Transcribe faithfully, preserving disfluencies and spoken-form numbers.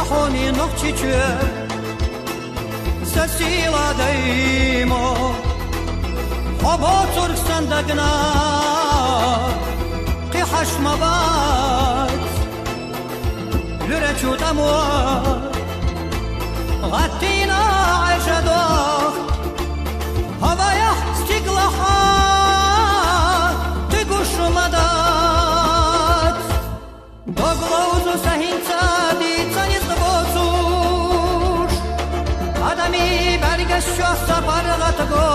хьуни нохчичу, са сийла дайму, хьо боцург сан дагна кхы хьашт ма бац. Луьрачу тӀамо гӀаттийна Ӏаьша дох, хьо ваях стигалахьа, кхы гуш ма дац. Дог ловзу са хӀинца дийца ницкъ боцуш, адамий бӀаргаш чохь ца паргӀатго.